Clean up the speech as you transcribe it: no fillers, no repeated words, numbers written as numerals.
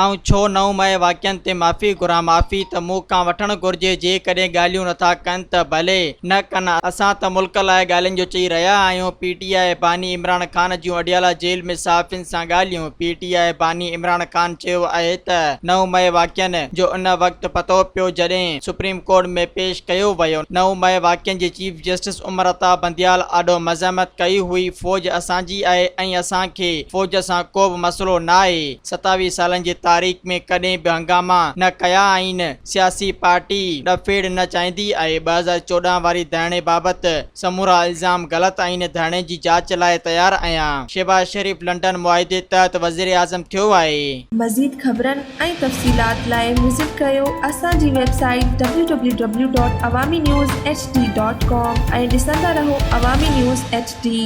آئون ڇو 9 مئي واقعن تي معافي گهران، معافي ته مون کان وٺڻ گهرجي، جيڪڏهن ڳالهيون نٿا ڪن ته ڀلي نه ڪن، اسان ته ملڪ لاء ڳالهين جو چئي رهيا آهيون، پي ٽي آء باني عمران خان جون اڊيالا جيل ۾ صحافين سان ڳالهيون، پي ٽي آء باني عمران خان چيو آهي ته 9 مئي واقعن جو ان وقت پتو پيو جڏهن سپريم ڪورٽ ۾ پيش ڪيو ويو، 9 مئي واقعن جي چيف جسٽس عمر عطا بنديال آڏو مزاحمت ڪئي هئي، فوج اسان جي آهي ۽ اسان کي فوج سان ڪو به مسئلو ناهي. 27 سالن جي تاريخ ۾ ڪڏهن به هنگاما نه ڪيا آهن، سياسي پارٽي ڏڦيڙ نه چاهيندي آهي، 2014 واري ڌرڻي بابت سمورا الزام غلط آهن، ڌرڻي جي جاچ لاء تيار آهيان، شهباز شريف لنڊن معاهدي تحت وزيراعظم ٿيو آهي. مزيد خبرن ۽ تفصيلات لاء وزٽ ڪريو اسان جي website W W W dot Awami news H D dot com ۽ ڏسندا رهو عوامي نيوز ايڇ ڊي.